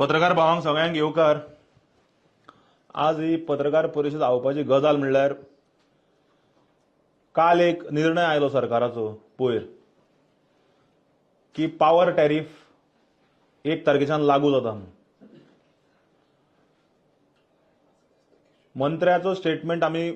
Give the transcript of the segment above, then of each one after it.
पत्रकार भावांक सगळ्यांक येवकार. आज ही पत्रकार परिशद आओवपाची गजाल म्हणल्यार काल एक निर्णय आयलो सरकाराचो पयर की पावर टॅरीफ 1 तारखेच्यान लागू जाता म्हूण. मंत्र्याचो स्टेटमेंट आमी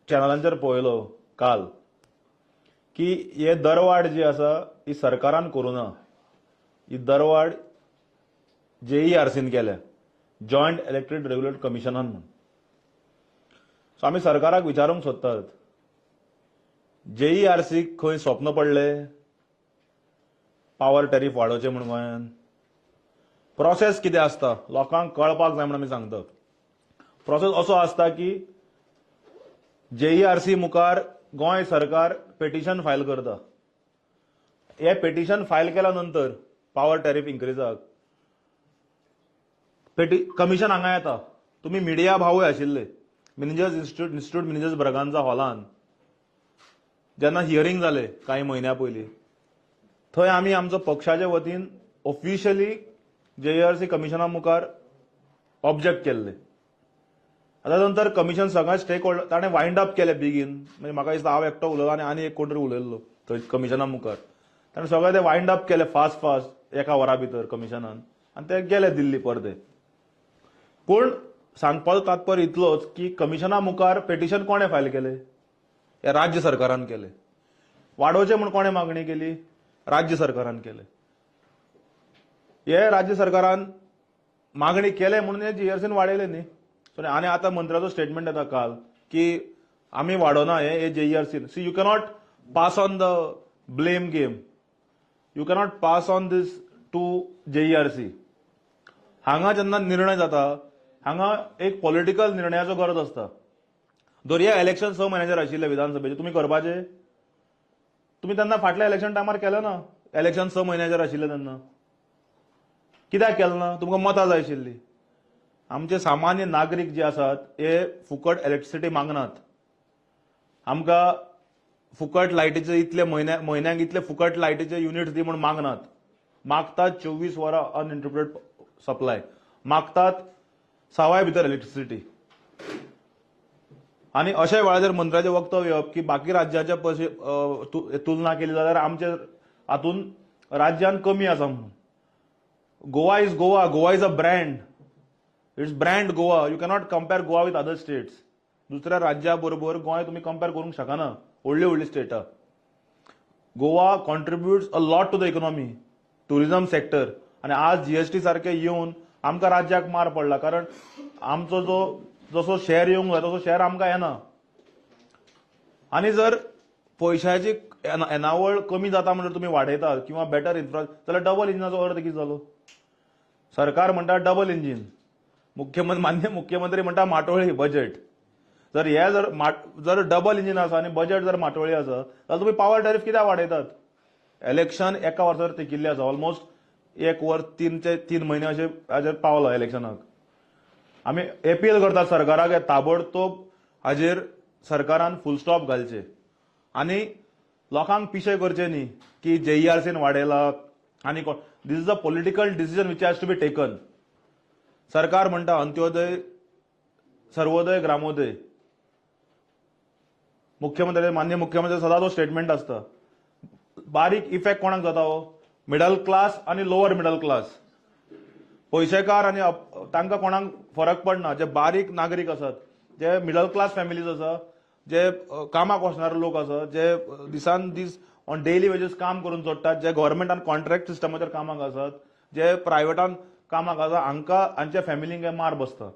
चॅनलांचेर पळयलो काल की हे दरवाड जी आसा ही सरकारान करूं ना, ही दरवाड जेईआरसीन केल्या, जॉयंट इलेक्ट्रीक रेग्युलेट कमिशनान म्हूण. सो आमी सरकाराक विचारूंक सोदतात, जेईआरसीक खंय स्वप्न पडले पावर टॅरीफ वाडोवचें म्हूण गोंयान? प्रोसेस कितें आसता लोकांक कळपाक जाय म्हूण आमी सांगता. प्रोसेस असो आसता की जेईआरसी मुखार गोंय सरकार पेटिशन फायल करता. हे पेटिशन फायल केल्या नंतर पावर टॅरीफ इन्क्रिजाक कमिशन हांगा येता. तुमी मिडिया भावूय आशिल्ले मिनेजर्स इन्स्टिट्यूट मिनेजर्स ब्रगांजा हॉलान जेन्ना हियरींग जालें कांय म्हयन्या पयलीं, थंय आमी आमचो पक्षाच्या वतीन ऑफिशियली जेईआरसी कमिशना मुखार ऑब्जेक्ट केल्ले. आतां नंतर कमिशन सगळें स्टेक होल्डर ताणें वायंड अप केलें बेगीन. म्हणजे म्हाका दिसता हांव एकटो उलयलो आनी आनी एक कोण तरी उलयल्लो थंय कमिशना मुखार. ताणें सगळें तें वायंड अप केलें फास्ट फास्ट एका वरा भितर कमिशनान आनी ते गेले दिल्ली परते. पूण सांगपाचो तात्पर्य इतलोच की कमिशना मुखार पेटिशन कोणें फायल केलें? हे राज्य सरकारान केलें. वाडोवचें म्हूण कोणें मागणी केली? राज्य सरकारान केलें. हे राज्य सरकारान मागणी केलें म्हणून हे जीआरसीन वाडयलें न्ही. सो आनी आतां मंत्र्याचो स्टेटमेंट येता काल की आमी वाडोना हे जेईआरसीन. See, you cannot pass on the blame game, you cannot pass on this to JERC. हांगा जेन्ना निर्णय जाता हांगा एक पॉलिटिकल निर्णयाचो गरज आसता. दर्या इलेक्शन 6 म्हयन्याचेर आशिल्लें विधानसभेचें, तुमी करपाचें? तुमी तेन्ना फाटल्या इलेक्शन टायमार केलें ना? इलेक्शन 6 म्हयन्याचेर आशिल्लें तेन्ना कित्याक केलें ना? तुमकां मतां जाय आशिल्लीं. आमचे सामान्य नागरीक जे आसात हे फुकट इलेक्ट्रिसिटी मागनात. आमकां फुकट लायटीचे इतले म्हयन्याक इतले फुकट लायटीचे युनिट्स दी म्हूण मागनात. मागतात 24 वरां अनइंटरप्टेड सप्लाय, मागतात सवाय भितर इलेक्ट्रिसिटी. आनी अशा वेळार जर मंत्र्याचें वक्तव्य येवप की बाकी राज्याच्या तुलना केली जाल्यार आमचे हातून राज्यान कमी आसा म्हणून. Goa is Goa, Goa is a brand, it's brand Goa. You cannot compare Goa with other states. दुसऱ्या राज्या बरोबर गोंय तुमी कंपेर करूंक शकना. व्हडली व्हडली स्टेटां. Goa contributes a lot to the economy, tourism sector. आनी आज जीएसटी सारखे येवन आमकां राज्याक मार पडला, कारण आमचो जो जसो शेअर येवंक जाय तसो शेअर आमकां येना. आनी जर पयशाची येणावळ कमी जाता म्हणल्यार तुमी वाडयतात किंवा बेटर इन्फ्रा, जाल्यार डबल इंजिनाचो अर्थ कितें जालो? सरकार म्हणटा डबल इंजीन, मुख्यमंत्री मान्य मुख्यमंत्री म्हणटा माटोळी बजेट. जर हे जर जर डबल इंजीन आसा आनी बजेट जर माटोळी आसा जाल्यार तुमी पावर टॅरीफ कित्याक वाडयतात? इलेक्शन एका वर्सार तेकिल्लें आसा, ऑलमोस्ट 1 वर्स 3 ते 3 म्हयने अशें हाजेर पावला इलेक्शनाक. आमी एपील करतात सरकाराक ताबडतोब हाजेर सरकारान फूल स्टॉप घालचें आनी लोकांक पिशे करचे न्ही की जेईआरसीन वाडयला आनी this is a political decision which has to be taken. सरकार म्हणटा अंत्योदय, सर्वोदय, ग्रामोदय. मुख्यमंत्री मान्य मुख्यमंत्री सदां तो स्टेटमेंट आसता. बारीक इफेक्ट कोणाक जाता हो? मिडल क्लास आनी लोअर मिडल क्लास. पयशेकार आनी तांकां कोणाक फरक पडना. जे बारीक नागरीक आसात, जे मिडल क्लास फॅमिलीज आसा, जे कामाक वचणारे लोक आसा, जे दिसान दीस ऑन डेली वेजीस काम करून जोडटात, जे गव्हर्मेंटान कॉन्ट्रॅक्ट सिस्टमाचेर कामाक आसात, जे प्रायवेटान कामाक आसा, हांकां हांच्या फॅमिलींक मार बसता.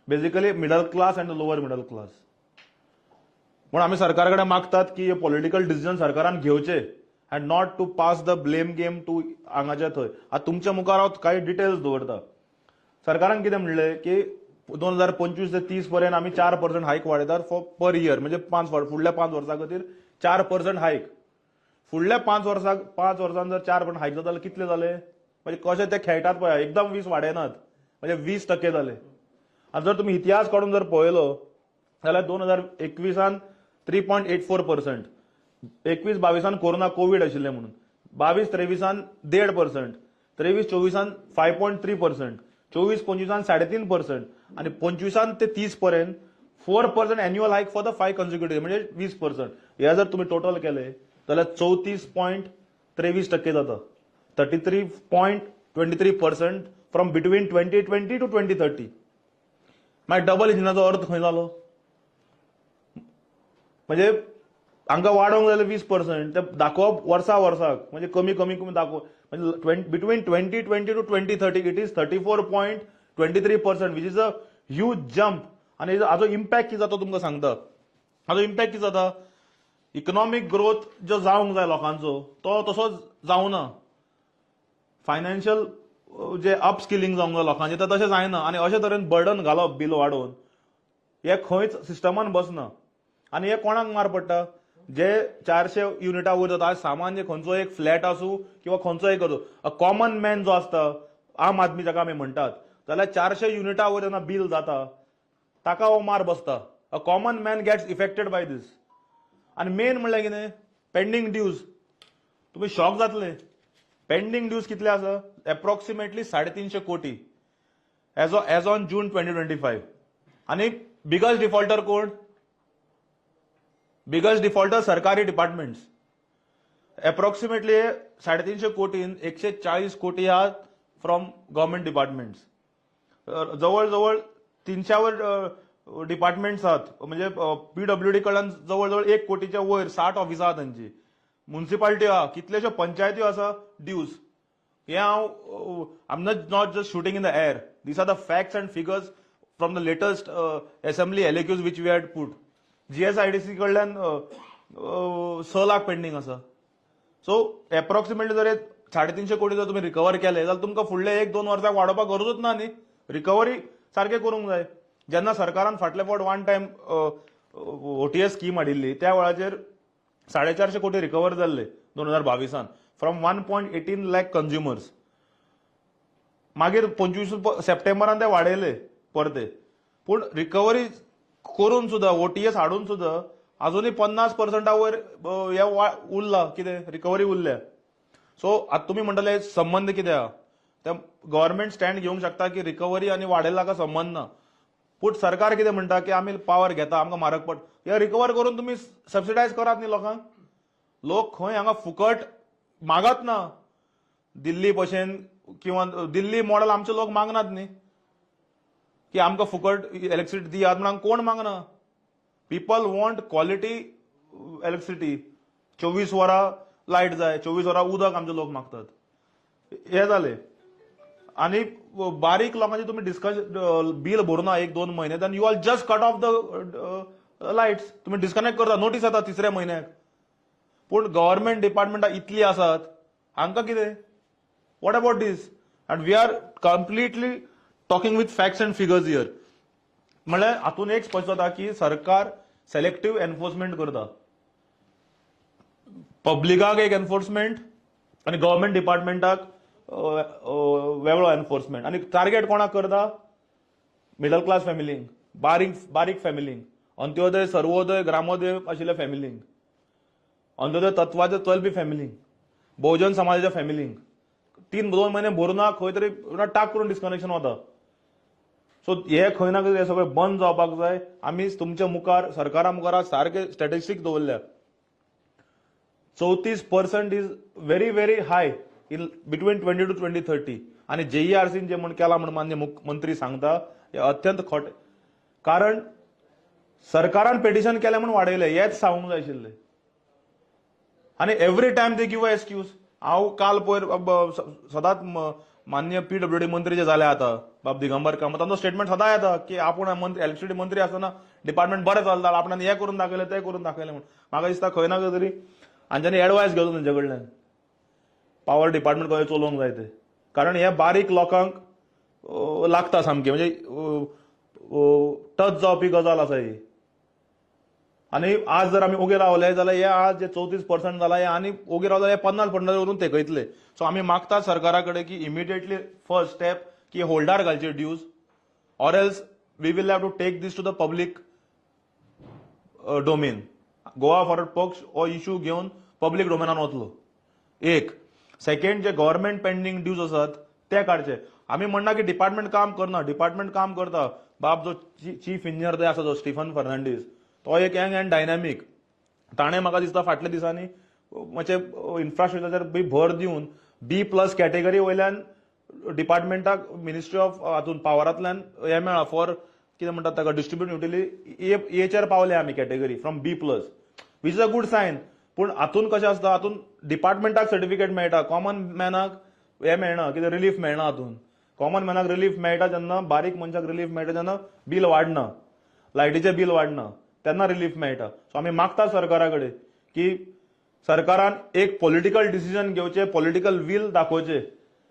Basically middle class and lower middle class. म्हूण आमी सरकारा कडेन मागतात की हे पॉलिटिकल डिसिजन सरकारान घेवचे and not to pass the blame game to हांगाचे थंय. आतां तुमच्या मुखार हांव कांय डिटेल्स दवरता. सरकारान कितें म्हणलें की 2025 ते 30 पर्यंत आमी 4% हायक वाडयतात फॉर पर इयर, म्हणजे फुडल्या 5 वर्सां खातीर 4% हायक. फुडल्या 5 वर्साक 5 वर्सां जर 4% हायक जाता जाल्यार कितले जाले? म्हणजे कशे ते खेळटात पळय, एकदम 20 वाडयनात, म्हणजे 20% जाले. आनी जर तुमी इतिहास काडून जर पळयलो जाल्यार 2021 3.84%, 21-22 कोरोना कोवीड आशिल्लें म्हणून, 22-23 1.5%, 23-24 5.3%, 24-25 3.5% आणि 25 ते 30 पर्यंत 4% annual hike for the 5 consecutive, म्हणजे 20%. हे जर तुम्ही टोटल केले जाल्यार 34.23% जाता, 33.23% from between 2020 to 2030. मागीर डबल इंजिनाचो अर्थ खंय जालो? म्हणजे हांकां वाडोवंक जाल्यार 20% ते दाखोवप वर्सा वर्साक, म्हणजे कमी कमी कमी दाखोव, म्हणजे between 2020 to 2030 it is 34.23%, which is a huge jump. आनी हाजो इम्पॅक्ट कितें जाता तुमकां सांगता. हाजो इम्पॅक्ट कितें जाता, इकनॉमीक ग्रोथ जो जावंक जाय लोकांचो तो तसोच जावना. फायनान्शियल जे अपस्किलिंग जावंक जाय लोकांचें तें तशें जायना. आनी अशे तरेन बर्डन घालप बील वाडोवन हें खंयच सिस्टमान बसना. आनी हे कोणाक मार पडटा? जे 400 युनिटा वयर जाता. आज सामान्य खंयचो एक फ्लॅट आसूं किंवा खंयचो एक आसूं, अ कॉमन मॅन जो आसता, आम आदमी जाका आमी म्हणटात, जाल्यार 400 युनिटा वयर जेन्ना बील जाता ताका हो मार बसता. A common man gets affected by this. आनी मेन म्हणल्यार कितें, पेंडींग ड्यूज. तुमी शॉक जातले. पेंडींग ड्यूज कितले आसा? एप्रॉक्सिमेटली 350 कोटी as on June 2025. आनी बिगस्ट डिफॉल्टर कोण? बिगस्ट डिफॉल्टर सरकारी डिपार्टमेंट्स. एप्रॉक्सिमेटली 350 कोटीन 140 कोटी हा फ्रॉम गव्हर्मेंट डिपार्टमेंट्स. जवळ जवळ 300 वर डिपार्टमेंट्स आहात, म्हणजे पीडब्ल्यूडी कडल्यान जवळ जवळ 1 कोटीच्या वयर 60 ऑफिसां आहा तांची, मुन्सिपालिटी आहा, कितलेश्यो पंचायत्यो आसा ड्यूज. हे हांव I am not just shooting in the air. These are the facts and figures from the latest assembly LAQs which we had put. GSIDC कडल्यान 6 लाख पेंडींग आसा. सो एप्रॉक्सिमेटली जर 350 कोटी जर तुमी रिकवर केले जाल्यार तुमकां फुडले एक दोन वर्साक वाडोवपाक गरजूच ना न्ही. रिकवरी सारकें करूंक जाय. जेन्ना सरकारान फाटले फावट वन टायम ओटीएस स्कीम हाडिल्ली त्या वेळाचेर 450 कोटी रिकवर जाल्ले 2022 from 1.18 lakh consumers. मागीर 25 सप्टेंबरान ते वाडयले परते, पूण रिकवरी करून सुद्दां, ओटीएस हाडून सुद्दां अजुनूय 50 पर्संटा वयर हे उरला कितें रिकवरी उरल्या. सो आतां तुमी म्हणटले संबंद कितें आहा? ते गव्हर्मेंट स्टँड घेवंक शकता की रिकवरी आनी वाडयला का संबंध ना. पूण सरकार कितें म्हणटा की आमी पावर घेता, आमकां म्हारग पड, हे रिकवर करून तुमी सबसिडायज करात न्ही लोकांक. लोक खंय हांगा फुकट मागत ना. दिल्ली भशेन किंवा दिल्ली मॉडल आमचे लोक मागनात न्ही की आमकां फुकट इलेक्ट्रिसिटी दियात म्हणून कोण मागना. People want quality electricity. 24 वरां लायट जाय, 24 वरां उदक आमचे लोक मागतात. हे जाले. आनी बारीक लोकांचे तुमी डिस्कस बील भरुना एक दोन म्हयने, then you all just cut off the lights. तुमी डिस्कनेक्ट करता, नोटीस येता तिसऱ्या म्हयन्याक. पूण गव्हर्मेंट डिपार्टमेंटां इतलीं आसात, हांकां कितें? What about this? And we are completely talking with facts and figures here. म्हणल्यार हातून एक स्पश्ट जाता की सरकार सेलेक्टीव एनफोर्समेंट करता. पब्लिकाक एक एनफोर्समेंट आनी गव्हर्मेंट डिपार्टमेंटाक वेगळो एनफोर्समेंट. आनी टार्गेट कोणाक करता? मिडल क्लास फॅमिलींक, बारीक बारीक फॅमिलींक, अंत्योदय, सर्वोदय, ग्रामोदय आशिल्ल्या फॅमिलींक, अंत्योदय तत्वाचे चलपी फॅमिलींक, बहुजन समाजाच्या फॅमिलींक. तीन दोन म्हयने भरुना खंय तरी टाक करून डिस्कनेक्शन वता. सो हे खंय ना खंय हे सगळें बंद जावपाक जाय. आमी तुमच्या मुखार, सरकारा मुखार आज सारके स्टॅटिस्टिक्स दवरल्या. 34% is very very high in between 20 to 2030. आनी जेईआरसीन जे म्हण केला म्हण मान्य मुख्यमंत्री सांगता, हे अत्यंत खोटें, कारण सरकारान पेटिशन केलें म्हूण वाडयलें हेच सांगूंक जाय आशिल्लें. आनी every time they give a excuse. हांव काल पयर सदांच मान्य पीडब्ल्यूडी मंत्री जे जाले आतां बाब दिगंबर कामत, तांचो स्टेटमेंट सदां येता की आपूण मंत्री, इलेक्ट्रिसिटी मंत्री आसतना डिपार्टमेंट बरें चलता, आपणान हें करून दाखयलें, तें करून दाखयलें म्हूण. म्हाका दिसता खंय ना खंय तरी हांच्यांनी एडवायस घेवचो तेंचे कडल्यान, पावर डिपार्टमेंट कशें चलोवंक जाय ते, कारण हे बारीक लोकांक लागता सामकें, म्हणजे टच जावपी गजाल आसा ही. आनी आज जर आमी ओगे रावले जाल्यार हे आज जे 34% जाला, हे आनी ओगे रावले जाल्यार 50% वरून तेकयतले. सो आमी मागतात सरकारा कडेन की इमिडिएटली फर्स्ट स्टेप की होल्डार घालचे dues, or else we will have to take this to the public domain. Goa forward पक्ष हो इशू घेवन पब्लीक डोमेनान वतलो. एक सेकंड, जे गव्हर्मेंट पेंडींग ड्यूज आसात ते काडचे. आमी म्हणना की डिपार्टमेंट काम करना, डिपार्टमेंट काम करता. बाब जो चीफ इंजिनियर थंय आसा, जो स्टिफन फर्नांडीस, तो एक यंग अँड डायनॅमीक. ताणें म्हाका दिसता फाटल्या दिसांनी मातशें इन्फ्रास्ट्रक्चराचेर बी भर दिवन बी प्लस कॅटेगरी वयल्यान डिपार्टमेंटाक मिनिस्ट्री ऑफ हातून पावरांतल्यान हें मेळ्ळा, फॉर कितें म्हणटात ताका, डिस्ट्रिब्यूट युटिलिटी एचेर पावले आमी category from B plus, which is a good sign. पूण हातून कशें आसता, हातून डिपार्टमेंटाक सर्टिफिकेट मेळटा, कॉमन मॅनाक हें मेळना, कितें रिलीफ मेळना. हातून कॉमन मॅनाक रिलीफ मेळटा जेन्ना, बारीक मनशाक रिलीफ मेळटा जेन्ना बील वाडना, लायटीचें बील वाडना, तेन्ना रिलीफ मेळटा. सो आमी मागता सरकारा कडेन की सरकारान एक पॉलिटिकल डिसिजन घेवचें, पॉलिटिकल वील दाखोवचें,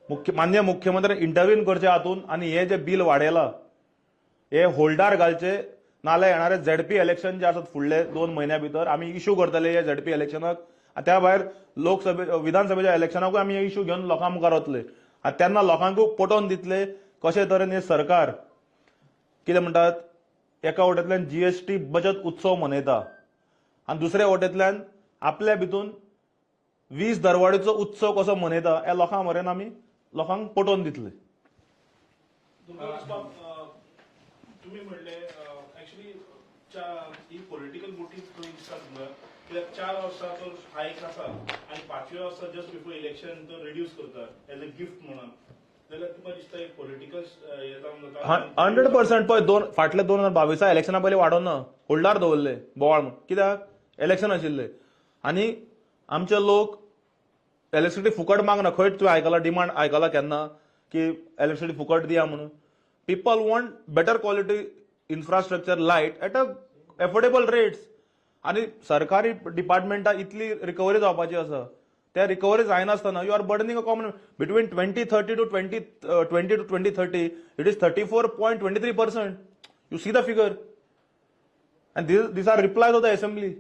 मुख्य मान्य मुख्यमंत्री इंटरव्हीन करचे हातून आनी हे जे बील वाडयला हे होल्डार घालचे. नाल्यार येणारे झेडपी इलेक्शन जे आसात फुडले 2 म्हयन्या भितर आमी इशू करतले हे झेडपी इलेक्शनाक. आनी त्या भायर लोकसभे विधानसभेच्या इलेक्शनाकूय आमी हे इशू घेवन लोकां मुखार वतले आनी तेन्ना लोकांकूय पटोवन दितले कशे तरेन हे सरकार कितें म्हणटात, एका वटेंतल्यान जीएसटी बचत उत्सव मनयता आनी दुसऱ्या वटेंतल्यान आपल्या भितून वीज दरवाडीचो उत्सव कसो मनयता हे लोकां मरेन आमी लोकांक पटोवन दितले. तुमी म्हणले, एक्चुअली ही पॉलिटिकल मोटीव खंय दिसता तुमकां? कित्याक 4 वर्सां तो हायक आसा आनी पांचव्या वर्सा जस्ट बिफोर इलेक्शन तो रिड्यूस करता एज अ गिफ्ट म्हणून, जाल्यार तुमकां दिसता एक पॉलिटिकल हे जावन जाता? 100%. पळय, दोन फाटले 2022 इलेक्शना पयलीं वाडोवना, होल्डार दवरले बोवाळ म्हूण. कित्याक? इलेक्शन आशिल्ले आनी आमचे लोक इलेक्ट्रिसिटी फुकट मागना. खंय तुवें आयकला, डिमांड आयकला केन्ना की इलेक्ट्रिसिटी फुकट दिया म्हणून? People want better quality infrastructure, light at a affordable rates. आनी सरकारी डिपार्टमेंटां इतली रिकवरी जावपाची आसा, त्या recovery जायनासतना you are burdening a common. Between 2030 to 2020 to 2030, it is 34.23%. You see the figure, and these are replies of the assembly.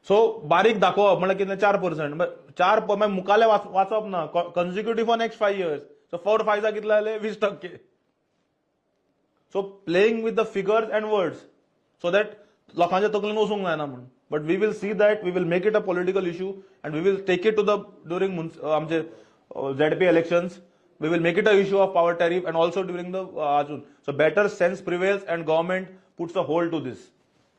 So बारीक दाखोवप म्हणल्यार कितें, 4%, चार मागीर मुखाले वाचप ना, consecutive for next 5 years. So four Faiza कितले जाले? 20%. So playing with the figures and words so that लोकांच्या तकलेन वचूंक जायना म्हणून. But we will see that we will make it a political issue and we will take it to the during आमचे ZP elections. We will make it a issue of power tariff and also during the अजून, so better sense prevails and government puts a hold to this.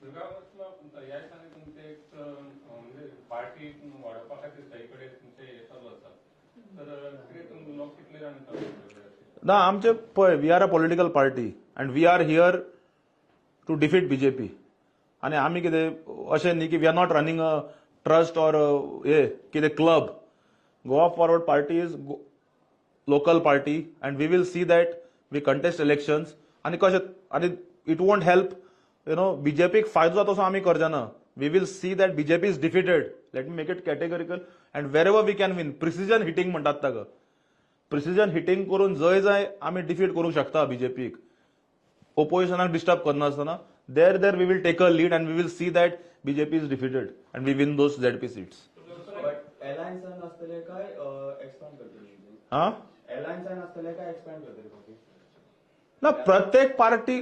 ह्या दिसांनी तुमचे एक म्हणजे party वाडोवपा खातीर सगळे कडेन तुमचे हे चालू आसा, तर कितें तुम लोक कितले जाण चालू आसा? ना, आमचे पळय, we are a political party and we are here to defeat BJP. आनी आमी कितें अशें न्ही की we are not running a trust or हे कितें club. Goa Forward Party is local party and we will see that we contest elections. आनी कशें आनी it won't help बीजेपीक फायदो जाता तसो आमी करचे ना. We will see that BJP is defeated. Let me make it categorical. And wherever we can win, precision hitting म्हणटात ताका, प्रिसिजन हिटींग करून जंय जंय आमी डिफीट करूंक शकता बीजेपीक, ओपोजिशनाक disturb करनासतना, there we will take a lead and we will see that BJP is defeated and we win those ZP seats. But अलायन्सान आसतले काय एक्सपांड करतले? हा. अलायन्सान आसतले काय एक्सपांड करतले पार्टी? ना, प्रत्येक पार्टी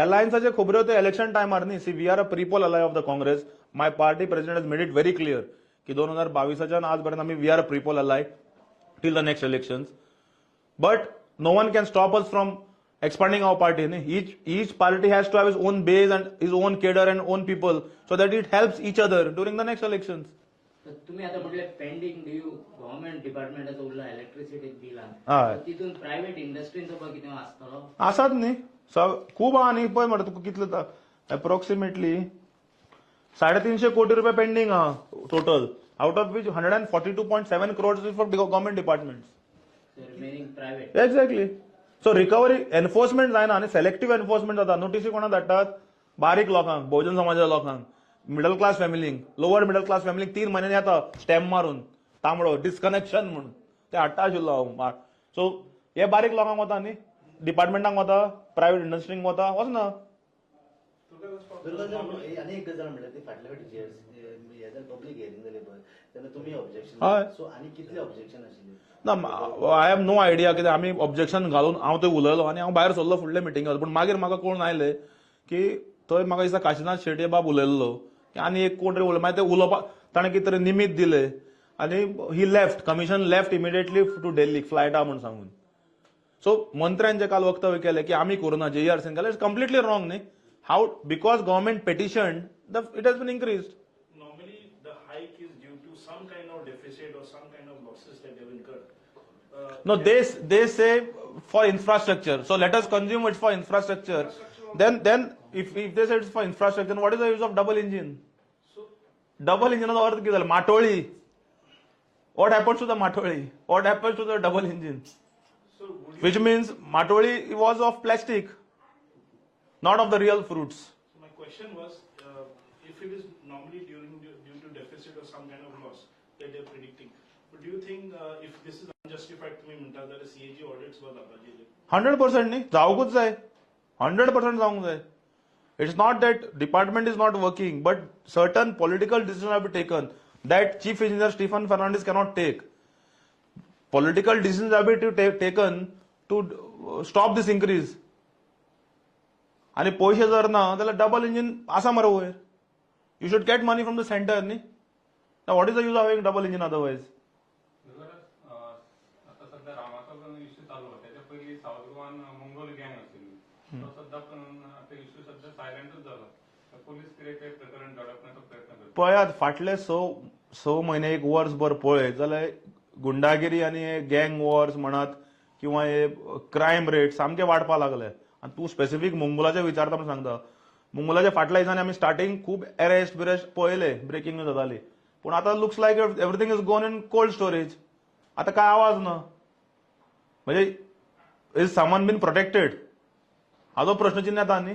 अलायन्साचे खबऱ्यो ते इलेक्शन टायमार न्ही. See, we are a pre-poll ally of the Congress. My party president has made it very clear की 2022च्यान आजपर्यंत आमी, we are a pre-poll ally till the next elections, but no one can stop us from expanding our party. न्ही? Each party has to have his own base and his own cadre and own people so that it helps each other during the next elections. तर तुम्ही आता म्हटले pending due government डिपार्टमेंटाचो उरला electricity बिलान, हय. तितून private इंडस्ट्रींचो पळय कितें आसतलो? आसात न्ही, खूब आहा न्ही. पळय मरे, तुका कितले, एप्रॉक्सिमेटली 350 कोटी रुपये पेंडींग आहा total, out of which 142.7 crores for government departments. Remaining private. Exactly. So recovery enforcement जायना आनी सेलेक्टीव एन्फोर्समेंट जाता. नोटीसी कोणाक धाडटात? बारीक लोकांक, बहुजन समाजाच्या लोकांक, मिडल क्लास फॅमिलींक, लोअर मिडल क्लास फॅमिलींक. 3 म्हयन्यांनी येता स्टॅम्प मारून तांबडो डिस्कनेक्शन म्हणून, ते हाडटा आशिल्लो हांव. सो हे बारीक लोकांक वता न्ही, डिपार्टमेंटांक वता, प्रायव्हेट इंडस्ट्रींक वता, वचना. दुर्गा सर, आनी एक गजाल म्हणल्यार ती फाटल्या फावटी हे जालें, पब्लीक हियरिंग जालें पळय, तेन्ना तुमी ऑब्जेक्शन सो आनी कितले ऑब्जेक्शन आशिल्ले? ना, I have no idea. कित्याक आमी ऑब्जेक्शन घालून हांव थंय उलयलो आनी हांव भायर सरलो फुडल्या मिटिंगाक. पूण मागीर म्हाका कळून आयलें की थंय म्हाका दिसता काशीनाथ शेटये बाब उलयल्लो की आनी एक कोण तरी उलय, मागीर ते उलोवपाक ताणें कितें तरी निमीत दिलें. आनी he left, commission left immediately to Delhi, फ्लायटा म्हूण सांगून. सो मंत्र्यान जे काल वक्तव्य केलें की आमी करूना, जेईआरसीन केलें, it's completely wrong न्ही. How, because government petition, the it has been increase. Normally, the hike is due to some kind of deficit or some kind of losses that they've incurred. No, they say for infrastructure. So let us consume it for infrastructure. Then if they say it's for infrastructure, what is the use of double engine? So Double engine अर्थ कितें जालें? माटोळी. What happens to the matoli? What happens to the double engine? So would you, Which means matoli was of plastic, not of the real fruits. So my question was, if it is normally due to deficit or some kind of loss that they're predicting, but do you think if this is unjustified, तुम्ही म्हणता जाल्यार CAG audits वा जावपाचे? 100% न्ही, जावंकूच जाय, 100% जावंक जाय. It's not that department is not working, but certain political decision have be taken that chief engineer Stephen Fernandes cannot take. Political decision have be to taken to stop this increase. आनी पयशे जर ना जाल्यार double engine आसा मरे वयर. You should get money from the centre न्ही. What is the use of having double engine otherwise? Durgadas, आता सध्या रामाचा पण इश्यू चालू होता. त्याच्या पयलीं साऊथ गोवान मंगोल गँग आशिल्ली. तो सध्या पण आता इश्यू सध्या सायलेंटच जाला. तर पोलीस कितें ते प्रकरण दडपण्याचा प्रयत्न करता? पळयात, फाटले स स म्हयने, एक वर्सभर पळयत जाल्यार गुंडागिरी आनी गँग वॉर्स म्हणात किंवा हे क्रायम रेट सामके वाडपा लागले. आनी तूं स्पेसिफीक मुंगुलाचे विचारता म्हणून सांगता. मुंगुलाच्या फाटल्या दिसांनी आमी स्टार्टींग खूब अरेस्ट बिरेस्ट पळयले, ब्रेकिंग न्यूज जाताली, पूण आतां looks like everything is gone in cold storage. आतां काय आवाज ना. म्हणजे is someone been protected हाजो प्रश्नचिन्ह येता न्ही.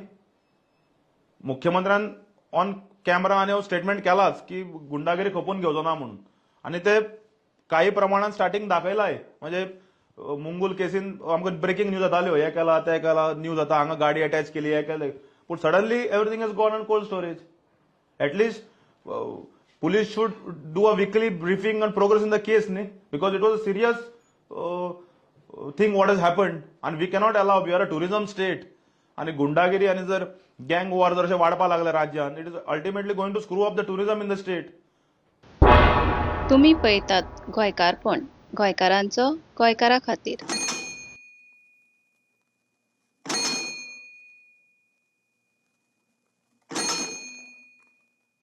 मुख्यमंत्र्यान ऑन कॅमेरा आनी स्टेटमेंट केलाच की गुंडागिरी खपोवन घेवचो ना म्हणून, आनी ते काही प्रमाणात स्टार्टींग दाखयलाय. म्हणजे मुंगूल केसीन आमकां ब्रेकिंग न्यूज जाताल्यो, हे केला ते केला, न्यूज जाता, हांगा गाडी अटॅच केली, हे केलें, पूण suddenly everything is gone on cold storage. At least police should do a weekly briefing on progress in the case न्ही, because it was a serious thing what has happened आनी we cannot allow. We are a tourism state आनी गुंडागिरी आनी जर गँग war जर अशें वाडपाक लागले राज्यान, it is ultimately going to screw up the tourism in the state. तुमी पळयतात गोंयकारपण, गोंयकारांचो गोंयकारा खातीर.